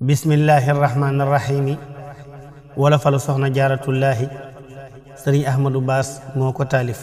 bismillahi rahmaani rahimi wala falu soxna jaaratullaahi sëriñ ahmadu baas moo ko taalif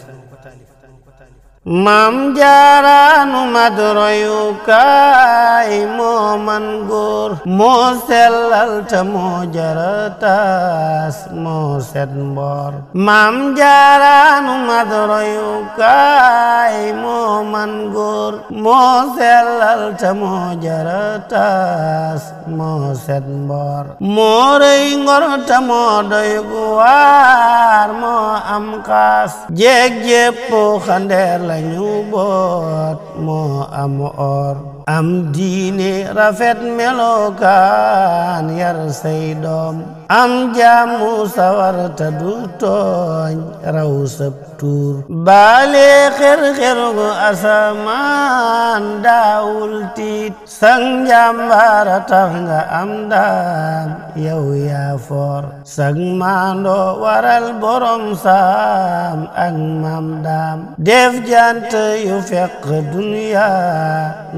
maam jaaraanu madroyukaay moo man góor moo sellal ta moo jarataas moo set mboor maam jaaraanu madroyukaay moo man góor moo sellal ta moo jarataas moo set mboor moo rëy ngor ta moo doy gu waar moo am xaas jeeg jépp xandeer lañu boot moo am or am diine rafet melokaan yar say doom am jàmmu sawar ta du tooñ raw sëb tuur baale xer-xer gu asamaan daawul tiit sang njàmbaara tax nga am daam yow yaa foor sang maando waral borom saam ak mam daam def jant yu fekk dunya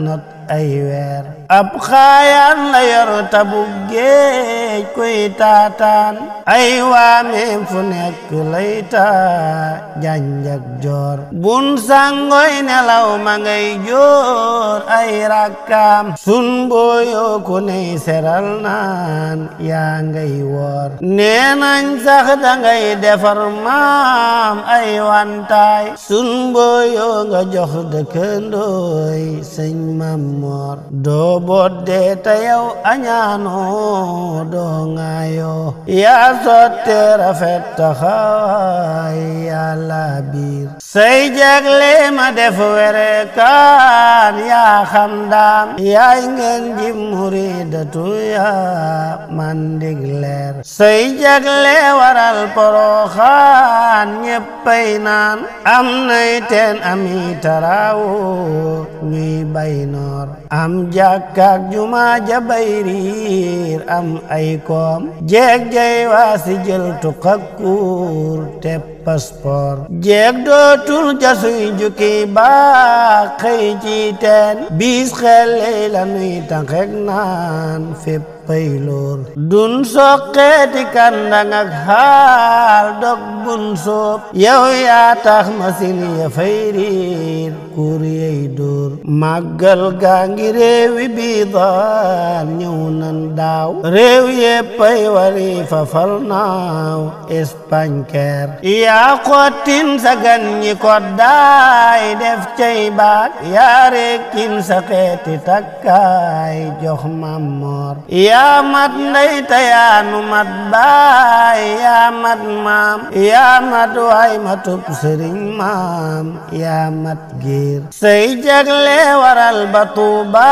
not ay weer ab xaayaan la yor tabu géej kuy taataan ay waameem fu nekk lay taa janjak joor bun sangoy nelaw ma ngay joor ay rakkaam sun booyo ku ney seral naan yaa ngay woor nee nañ sax dangay defar maam ay wantaay sun booyo nga jox dëkkandooy sëñ mam moor doo bodde ta yow añaanoo doo ŋaayoo yaa sotte rafet taxawaay yàlla biir say jagle ma def were kaan yaa xam daam yaay ngeen ji muridatu yaa man dig leer say jagle waral poroxaan ñeppay naan am nay teen ami taraawo ñuy bay noor am jàkkaak juma ja bayriir am ay koom jeeg jay waasi jël tukakkuur te passeport jeeg dootul jasuy jukki baax xëy ci teen biis xelle la nuy tànqek naan fépp payloor dun soqeeti kandang ak xaal dog bun soob yow yaa tax masin ya fay riir kuur yey dóor màggal gaa ngi réewi biidaan ñëw nan daaw réew yeppay wari fafal naaw Espagne yaa xottin sa gan ñi koddaay def cay baat yaa rekkin sa xeeti takkaay jox Mammoor yaa mat ndey ta yaa nu mat baay yaa mat maam yaa mat waay matub sëriñ maam yaa mat giir say jagle waral ba Tuuba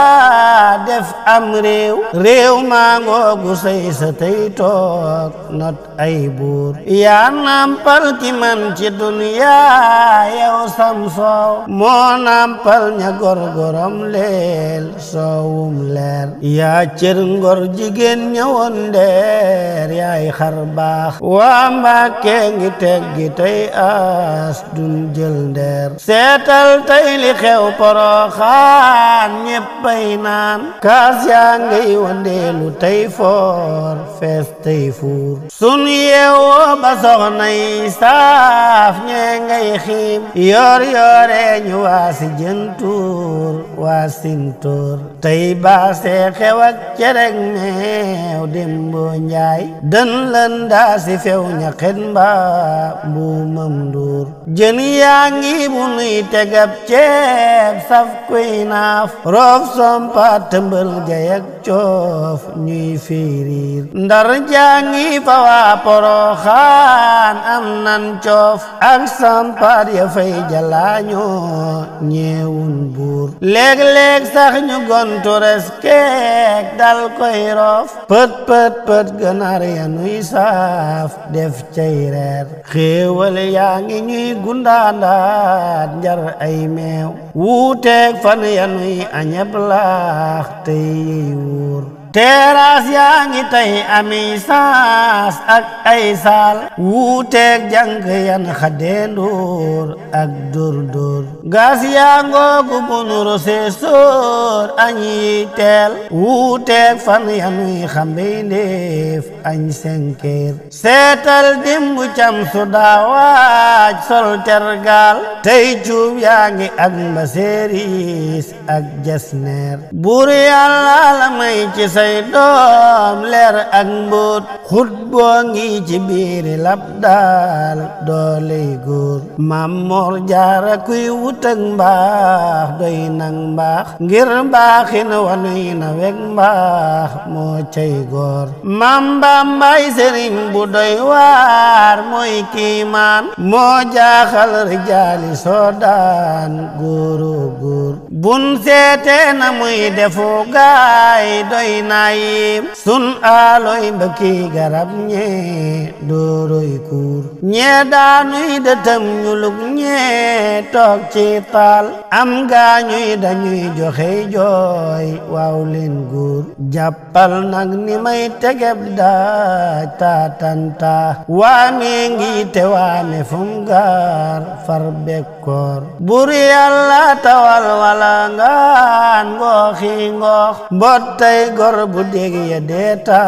def am réew maa ngoogu say sa tey toog not ay buur yaa nampal ki man ci duniyaa yow sam soow moo nampal ña gorgorom leel soowum leer yaa cër ngor jigéen ñëwoon ndeer yaay xar baax waa Mbàkke ngi teggi tey aas dun jël ndeer seetal tey li xew Poroxaan ñeppay naan kaas yaa ngay wandeelu tey foor fees tey fuur sun yeewoo ba soxna yi saaf ñee ngay xiim yor yoore ñu waasi jëntuur waasintuur tey baasee xew ak cereg meew Dembo Njaay dën lën daa si few ña xet mbaa mbuumam nduur jën yaa ngi bu nuy tegab ceeb saf kuy naaf roof sompa tëmbal jayak coof ñuy fiiriir ndar jaa ngi fa waa Poroxaan am nan coof ak sampaat ya fay jalaañoo ñeewun buur léeg-léeg sax ñu gontu res keek dal koy roof pët pët pët ganaar ya nuy saaf def cay reer xéewal yaa ngi ñuy gundaandaat njar ay meew wuuteeg fan ya nuy añeb laax tey yey wóor teeraas yaa ngi tey ami saas ak ay saal wuuteeg jànk yan xadeendoor ak dóor dóor gas yaa ngoogu bunu rosee sóor añ yi teel wuuteeg fan yanuy xambey ndéef añ 5 heures seetal dimbu cam su daawaaj sol tergaal tey cuub yaa ngi ak mbaseeriis ak jasneer buur yàlla la may ci say doom leer ak mbóot xut boo ngi ci biiri lab daal dooley góor Maam Moor Jaara kuy wutak mbaax doy nang mbaax ngir mbaaxin wanuy na weg mbaax moo cay góor Maam Bambaay sëriñ bu doy waar mooy kiimaan moo jaaxal rijaali soodaan góoro góor bun seete na muy defu gaay doy na yim sun aaloy mbëkki garab ñee dooroy kuur ñee daanuy dëtëm ñulug ñee toog ci taal am gaañuy dañuy joxe jooy waaw leen góor jàppal nag ni may tegeb daaj taatanta waame ngi te waame fum gaar far bekkoor bur yàlla tawal wala ngaan ngooxi ngoox mbottay gor bu dég ya deeta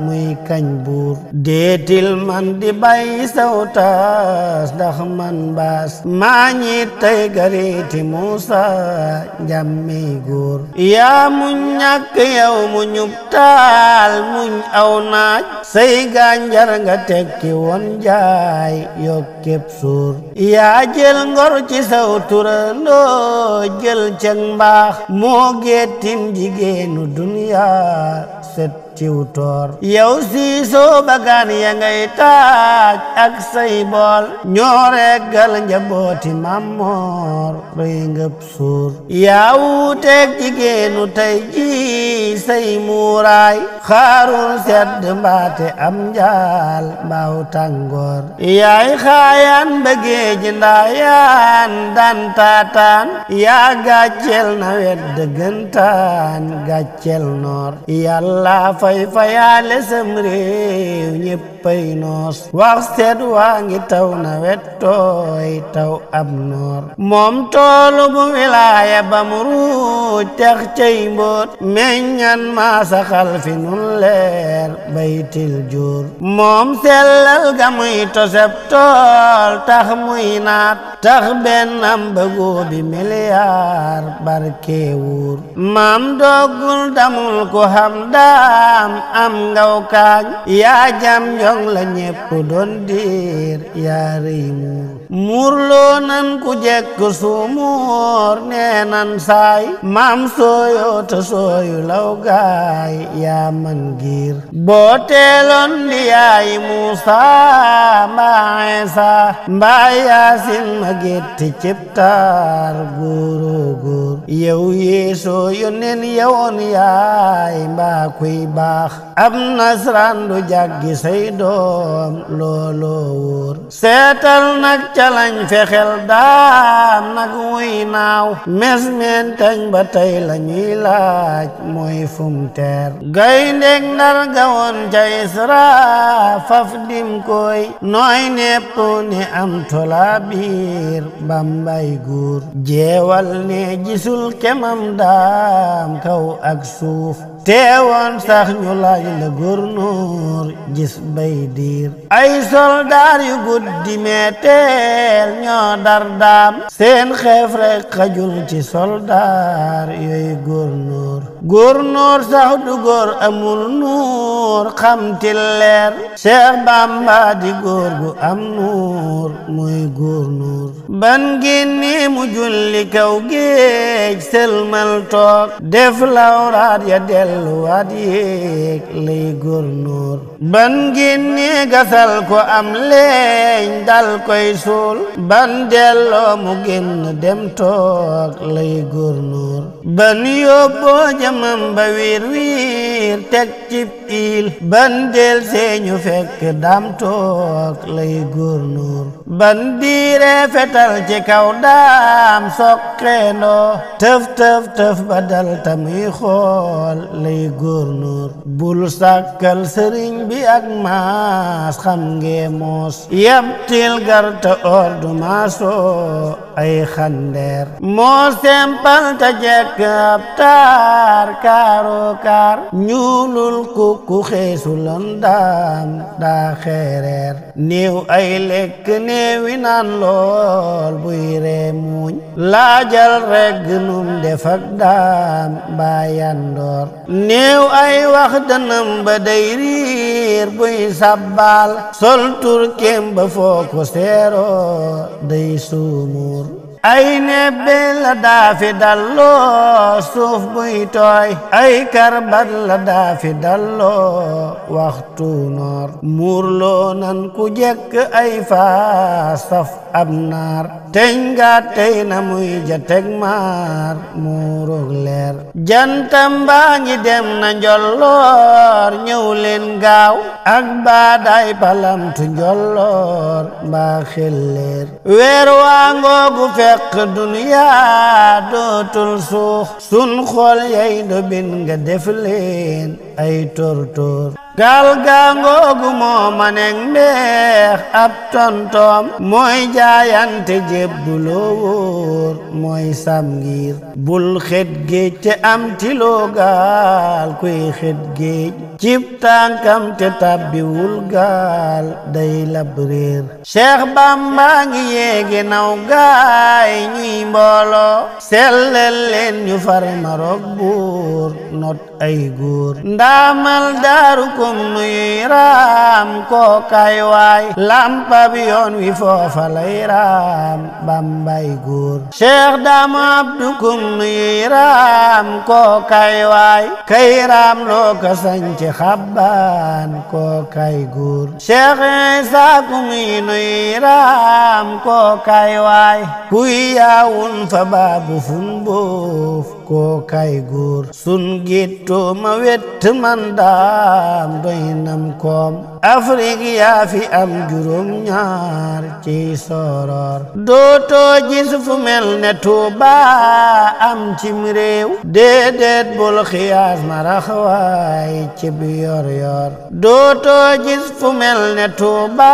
muy kañ buur deetil man di bàyyi sawtaas ndax man baas maa ñi tey gariti Muusa njàmmey góor yaa muñ ñàkk yow mu ñub taal muñ aw naaj say gànjar nga tekki woon jaay yokkeb suur yaa jël ngor ci saw turandoo jël ceg mbaax moo géttin jigéenu duniyaa set ciw toor yow siisoo bagaan ya ngay taaj ak say bool ñoo reggal njabooti Maam Moor rëy ngëp suur yaa wuuteeg jigéenu tey ji say muuraay xaarul sedd mbaate am njaal mbaaw tàngoor yaay xaayaan bëggee ji ndaayaan daan taataan yaa gàcceel nawet dëggantaan gàcceel noor yàlla fay fayaale sam réew ñéppay noos wax seet waa ngi taw nawet tooy taw ab noor moom toolu bu wilaaya ba mu ruuj tex cey mbóot meññan maa saxal fi nun leer baytil jóor moom sellal ga muy toseb tool tax muy naat tax bennam bëggoo bi miliyaar barke wuur maam doggul damul ko xam daam am ngaw kaañ yaa jam njong la ñépp doon diir yaa rëy muur loo nan ku jekk suumuur nee nan saay maam sooyo te sooyu law gaay yaa man giir boo teeloon di yaayi Muusa mbaa Iisa mbaa Yaasin ma gétti ciptaar góoro góor yow Yeesoo yónneen yowoon yaay mbaa kuy baax ab nasraan du jàggi say doom looloo wóor seetal nag calañ fexel daam nag wuy naaw mes meen tañ ba tey la ñuy laaj mooy fum teer gayndeg Ndar ga woon ca Isra faf dim koy nooy nepp ni am tola biir Bambay góor jeewal ne gisul kemam daam kaw ak suuf teewoon sax ñu laaj la góornóor gis bay diir ay soldaar yu guddi meeteel ñoo dar daam seen xeef rek xajul ci soldaar yooyu góornóor sax du góor amul nuur xamtil leer Cheikh Bamba di góor gu am nuur muy góornóor ban génni mu julli kaw géej sëlmal toog def lawraat ya delluwaat yéeg lay góornóor ban génni gasal ko am leeñ dal koy suul ban delloo mu génn dem toog lay góornóor ban yóbboo jëmam ba wiir wiir teg cib iil ban del seeñu fekk dam toog lay góornóor ban diire fetal ci kaw daam soqeendoo tëf tëf tëf ba dal tamuy xool lay góornóor bul sàkkal sëriñ bi ak maas xam ngee moos yabtil garta ordu maasoo ay xandeer moo sempal ta jekk ab taar kaaroo kaar ñuulul kukku xeesuloon daam daa xeereer néew ay lekk néewi naan lool buy ree muuñ laajal regg num def ak daam baa yandoor néew ay wax dënam ba day riir buy sabbal sol turkeem ba foo ko seeroo day suumuur ay nebbe la daafi dalloo suuf buy tooy ay karbat la daafi dalloo waxtu noor muurloo nan ku jekk ay faas saf ab naar teñ nga tey na muy jateg maar muurug leer jantam baa ngi dem na njolloor ñëw leen gaaw ak baadaay palamtu njolloor mbaa xelleer weer waa ngoogu fekk duniyaa dootul suux sun xool yay do bin nga def leen ay tortoor gaal gaa ngoogu moo maneng mbeex ab tontoom mooy jaayante jébbuloo wóor mooy sam ngir bul xet géej te am tiloo gaal kuy xet géej cib tànkam te tàbbiwul gaal day lab réer Cheikh Bamba ngi yéege naw gaay ñuy mbooloo sellel leen ñu far marok buur not ay góor ndaamal daaru kum nuy raam koo kay waay lampab yoon wi foofa lay raam Bambay góor Cheikh Dama Abdu kum nuy raam koo kay waay kay raam loo ka sañce xabbaan koo kay góor Cheikh Isa kum nuy raam koo kay waay kuy yaawun fa baabu fun boof koo kay góor sun géttoo ma wett man daam doy nam koom Afrique yaa fi am juróom ñaar ci soror dootoo gis fu mel ne Tuuba am cim réew déedéet bul xiyaas marax waay ci bi yor yor dootoo gis fu mel ne Tuuba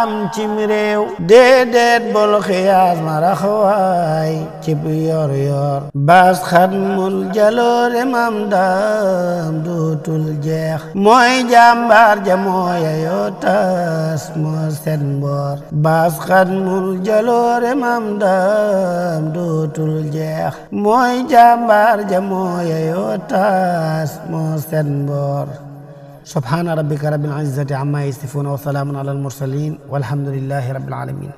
am cim réew déedéet bul xiyaas marax waay ci bi yor yor baas xatmul jaloore mam daam dootul jeex mooy jàmbaar ja mooya yoo tas moo set mboor baas xatmul jaloore mam daam dootul jeex mooy jàmbaar ja mooya yoo tas moo set mboor subhaana rabbika rabbil izzati amma yasifuun wa salaamun ala al mursalin walhamdulillahi rabbil alamin